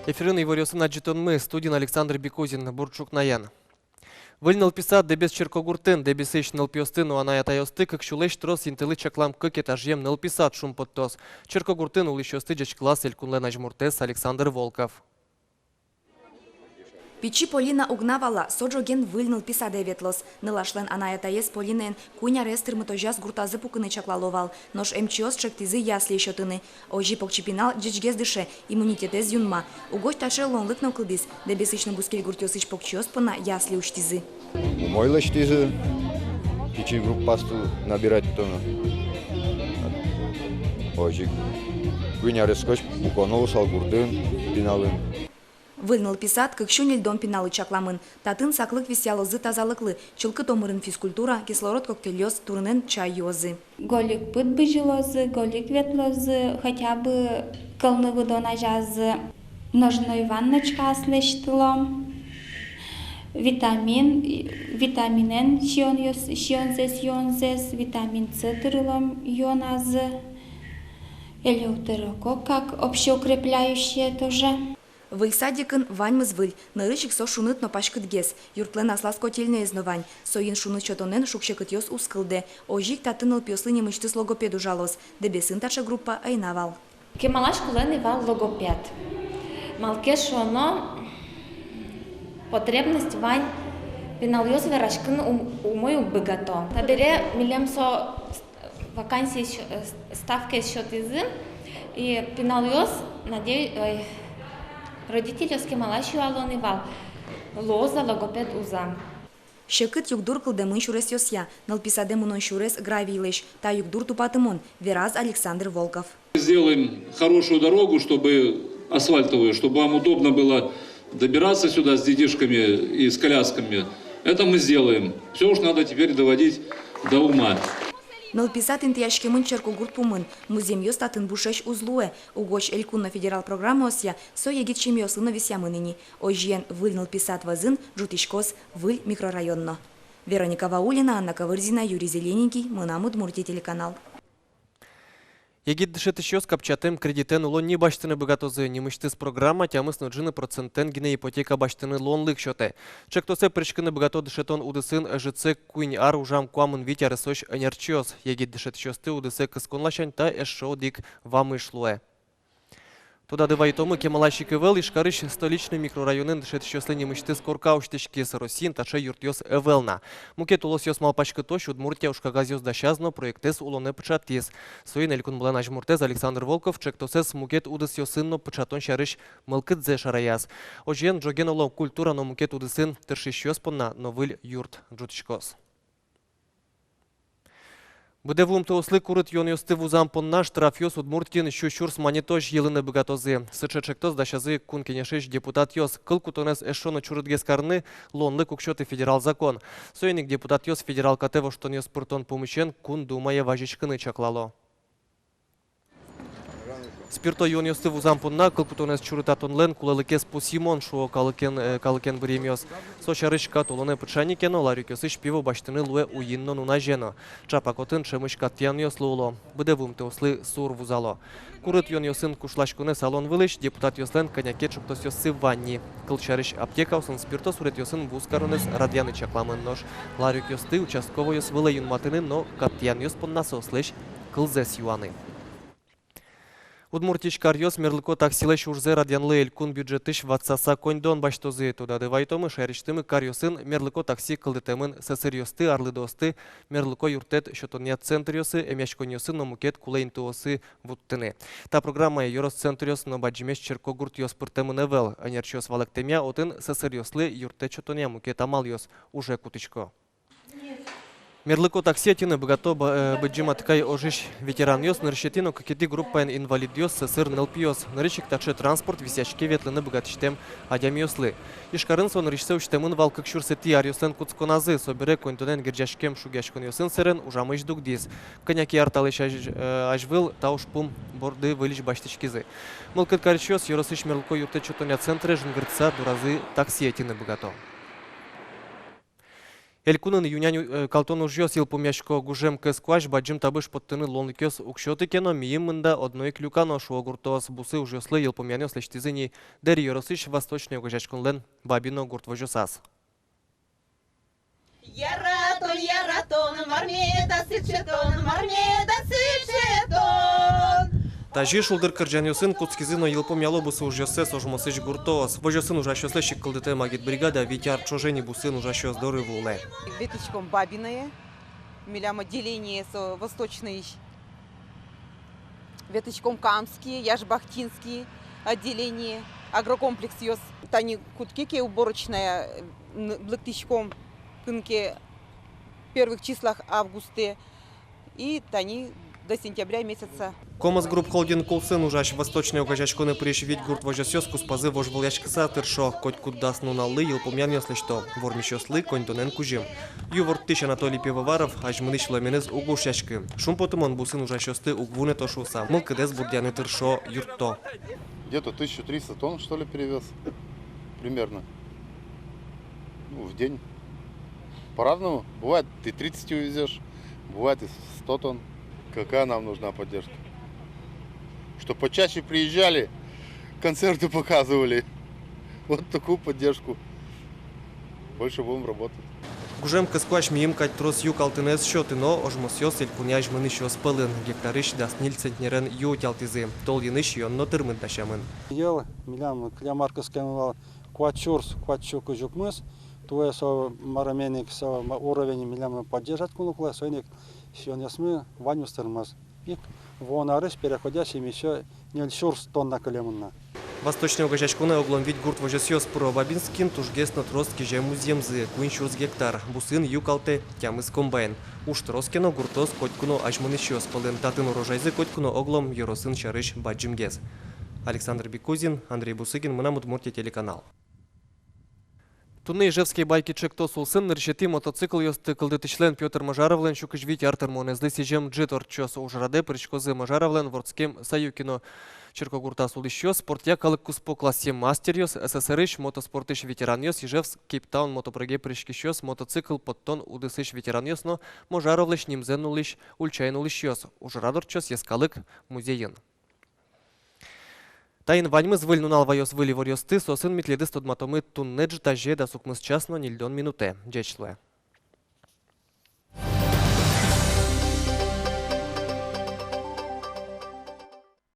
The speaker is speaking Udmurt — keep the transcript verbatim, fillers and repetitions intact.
Эфирын иворъёсын адӟытонмы, студиын Александр Бекузин. Бур ӵукнаен. Выль нылпи сад Дэбес черкогуртын. Дэбесысь нылпиосты но анай-атайёсты кык сюлэсь трос интылы чаклам кык этажъем нылпи сад шумпоттоз. Черкогуртын улӥсьёсты ӟечкылаз элькунлэн азьмуртэз Александр Волков. Пичи Полина уг на вала, со ӝоген выль нылпи садэ ветлоз. Нылашлэн анай-атаез Полинаен куинь арес тырмытозяз гуртазы пукыны чаклало вал, нош эмчиос чектӥзы яслие сётыны. Озьы покчи пинал ӟечгес дыше, иммунитетэз юнма. Угось таӵе луонлык но кылдӥз. Дэбесысь но бускель гуртъёсысь покчиос понна ясли усьтӥзы. Умой лэсьтӥзы, пичи группаосты набирать кароно. Озьы ик куинь арескозь пуконо луысал гуртын пиналын. Выль нылпи сад кык сю ньыльдон пиналлы чакламын. Татын саклык висъялозы тазалыклы, чылкыт омырын физкультура, кислород коктейлъёс, турынэн чай юозы. Гольык пыд бызьылозы, гольык ветлозы, хотя бы кӧлны выдон азязы ножной ванночкаос лэсьтылом. Витамин, витаминэн сиёнъёс, сиёнзэс, юонзэс, витамин С тырылом юоназы. Элеутерококк как общеукрепляющее тоже. Выль садикын ваньмыз выль, нырысь ик со шуныт но паськытгес. Юртлэн аслаз котельноез но вань. Соин шуныт сётонэн шуг-секытъёс уз кылдэ. Озьы ик татын нылпиослы нимысьтыз логопед ужалоз. Дэбесын таӵе группа ӧй на вал. Кемалась кулэ ни вал логопед. Малы ке шуоно, потребность вань, пиналъёс вераськыны ум-, умой уг быгато. Табере милем со вакансиез сё-, э, ставкаез сётӥзы, и пиналъёс, надеюсь, ой, родительёс кемалась юало ни вал, луоз-а логопед, уз-а. Секыт югдур кылдэмын сюресъёсъя. Нылпи садэ мынон сюрес гравийлэсь, та югдур тупатымон, вераз Александр Волков. Сделаем хорошую дорогу, чтобы асфальтовую, чтобы вам удобно было добираться сюда с детишками и с колясками. Это мы сделаем. Всё уж надо теперь доводить до ума. Нылпи сад интыяськемын черкогурт пумын. Музъемъёс татын бушесь уз луэ. Угось элькун но федерал программаосъя со егит семьяослы но висъямын ини. Озьыен, выль нылпи сад вӧзын ӝутӥськоз выль микрорайон но. Вероника Ваулина, Анна Ковырзина, Юрий Зелененький, «Мынам Удмуртие» телеканал. Егит дышетӥсьёс капчатэм кредитэн улонни басьтыны быгатозы. Нимысьтыз программа тямыс но ӝыны процентэн гинэ ипотека басьтыны луонлык сётэ. Чектосэ пыриськыны быгато дышетон удысын ӧжытсэ куинь ар ужам куамын вить аресозь ӧнерчиос. Егит дышетӥсьёсты удысэ кыскон ласянь та эшшо одӥг вамыш луэ. Тодады вайытомы, кемалась ик ӧвӧл Ижкарысь Столичный микрорайонын дышетӥсьёслы нимысьтыз корка усьтӥськиз. Россиын таӵе юртъёс ӧвӧл на. Мукет улосъёс малпаськытозь, Удмуртия ужкагазъёс дасяз но проектэз улонэ пыӵатӥз. Соин Элькунмылэн азьмуртэз Александр Волков чектосэз мукет удысъёсын но пыӵатон сярысь мылкыдзэ шараяз. Озьыен, ӝоген, оло, культура но мукет удысын тыршисьёс понна но выль юрт ӝутӥськоз. Быдэ вуымтэослы курыт юонъёсты вузам понна штрафъёс Удмуртиын сю сюрс манетозь йылыны быгатозы. Сыӵе чектос дасязы Кун Кенешысь депутатъёс. Кыл кутонэз эшшо но чурытгес карыны луонлык уг сёты федерал закон. Соин ик депутатъёс федерал катэ воштонъёс пыртон пумысен Кун Думае вазиськыны чаклало. Спирто юонъёсты вузам понна кыл кутонэз чурытатонлэн кулэлыкез пусйымон, шуо калыкен, э, калыкен быръемъёс. Со сярысь кат улонэ пыӵа ни ке но, ларёкъёсысь пиво басьтыны луэ уйин но, нуназе но. Ӵапак отын ӵемысь кат тӥянъёс луыло. Быдэ вуымтэослы сур вузало. Курыт юонъёсын кушласьконэз алон вылысь депутатъёслэн кӧня ке чектосъёссы вань ни. Кылсярысь, аптекаосын спирто суретъёсын вуз каронэз радъяны чакламын, нош ларёкъёсты участковойёс вылэ юнматыны но кат тӥянъёс понна соослэсь кылзэс юаны. Удмуртиысь каръёс мерлыко таксилэсь ужзэ радъянлы элькун бюджетысь ватсаса коньдон басьтозы. Тодады вайытомы, шаерысьтымы каръёсын мерлыко такси кылдытэмын сӧсыръёсты, арлыдоосты мерлыко юрттэт сётонъя центръёсы, эмъяськонъёсы но мукет кулэ интыосы вуттыны. Та программае ёрос центръёс но бадӟымесь черкогуртъёс пыртэмын ӧвӧл. Ӧнерчиос валэктэмъя, отын сӧсыръёслы юрттэт сётонъя мукет амалъёс уже кутӥсько. Мерлыко такси ӧтьыны быгато ба-, э, Быдӟым Атыкай ожысь ветеранъёс, нырысетӥ но кыкетӥ группаен инвалидъёс, сӧсыр нылпиос. Нырысь ик таӵе транспорт висъяське ветлыны быгатӥсьтэм адямиослы. Ижкарын со нырысьсэ усьтэмын вал кык сюрсэтӥ аръёслэн кутсконазы, собере коньдонэн герӟаськем шугъяськонъёсын сэрен ужамысь дугдӥз. Кӧня ке ар талэсь азь-, э, азьвыл та ужпум борды выльысь басьтӥськизы. Мылкыд карисьёс ёросысь мерлыко юрттэт сётонъя центре жингыртыса доразы такси ӧтьыны быгато. Элькунын ю-нянь, э, калтон ужъёс йылпумъясько. Гужем кӧс куазь бадӟым табыш поттыны луонлыкъёс уг сёты ке но, миым мында одно ик люкано, шуо гуртоос. Бусы ужъёслы йылпумъянъёс лэсьтӥзы ни Дэри ёросысь восточной огазеяськонлэн Бабино гурт возёсаз. Яратон, яратон, мар меда сыӵе тон, мар меда сыӵе тон. Тазьы шулдыр кырӟанъёсын кутскизы но йылпумъяло бусы ужъёссэс ожмосысь гуртоос. Возёсын ужасьёслэсь ик кылдытэм агитбригада вить ар ӵоже ни бусын ужасьёс доры вуылэ. Ветлӥськом Бабиное, милям отделение со восточный. Ветлӥськом Камский, Яшбахтинский отделение, агрокомплексъёс. Тани кутске ке уборочная, м, лыктӥськом кынке первых числах августэ. И тани до сентября месяца. Комос Групп холдинг улсын ужась восточной огазеяськонэ пырись вить гурт возёсъёс куспазы вожвылъяськыса тыршо. Котькуд дас нуналлы йылпумъянъёс лэсьто. Вормисьёслы коньдонэн кузьым. Ю ворттӥсь Анатолий Пивоваров азьмынӥсь луэменыз уг ушъяськы. Шумпотымон бусын ужасьёсты уг вунэто шуыса, мылкыдэз бурдъяны тыршо, юртто. Где-то тысячу триста тонн, что ли, перевёз. Примерно. Ну, в день. По-разному. Бывает, ты тридцать увезёшь, бывает и сто тонн. Какая нам нужна поддержка? Чтоб почаще приезжали, концерты показывали. Вот такую поддержку. Больше будем работать. Гужем кӧс куазь миым кадь трос ю калтыны ӧз сёты но, ожмосъёс элькунъя азьмынӥсьёс пӧлын. Гектарысь дас ньыль центнерен ю утялтӥзы. Толйыны сиён но тырмыт дасямын. Йӧл милям кылем ар кыскемын вал куать сюрс, куать сю кызь укмыс. Туэ со мараменик, со ма-, уровень милям поддержать кулэ, соин ик сиёнъёсмы ваньмыз тырмоз. Ик вуон арысь переходясь ещё ньыль сюрс тонна кылемын на. Восточной огазеяськонэ оглом вить гурт возёсъёс пыро. Бабинскын тужгес но трос кизем музъемзы, куинь сюрс гектар. Бусын ю калтэ тямыс комбайн. Уж трос ке но, гуртоос котьку но азьмынӥсьёс пӧлын. Татын урожайзы котьку но оглом ёросын сярысь бадӟымгес. Александр Бекузин, Андрей Бусыгин, «Мынам Удмуртие» телеканал. Туннэ Ижевский байки чектос улсын нырысетӥ мотоциклъёсты кылдытӥсьлэн Пётр Можаровлэн сю кызь вить ар тырмонэзлы сӥзем ӝыт ортчоз. Ужрадэ пыриськозы Можаровлэн вордскем Саюкино черкогуртаз улӥсьёс, спортъя калык куспо классъем мастеръёс, СССР-ысь мотоспортысь ветеранъёс, Ижевск Кейптаун мотопрыге пыриськисьёс, мотоцикл поттон удысысь ветеранъёс но Можаровлэсь нимзэ нуллӥсь ульчаын улӥсьёс. Ужрад ортчоз Йӧскалык музейын. Таин ваньмыз. Выль нунал ваёз выль иворъёсты, соосын ми тӥледыз тодматомы туннэ ӝытазе дас укмыс час но ньыльдон минутэ. Ӟеч луэ.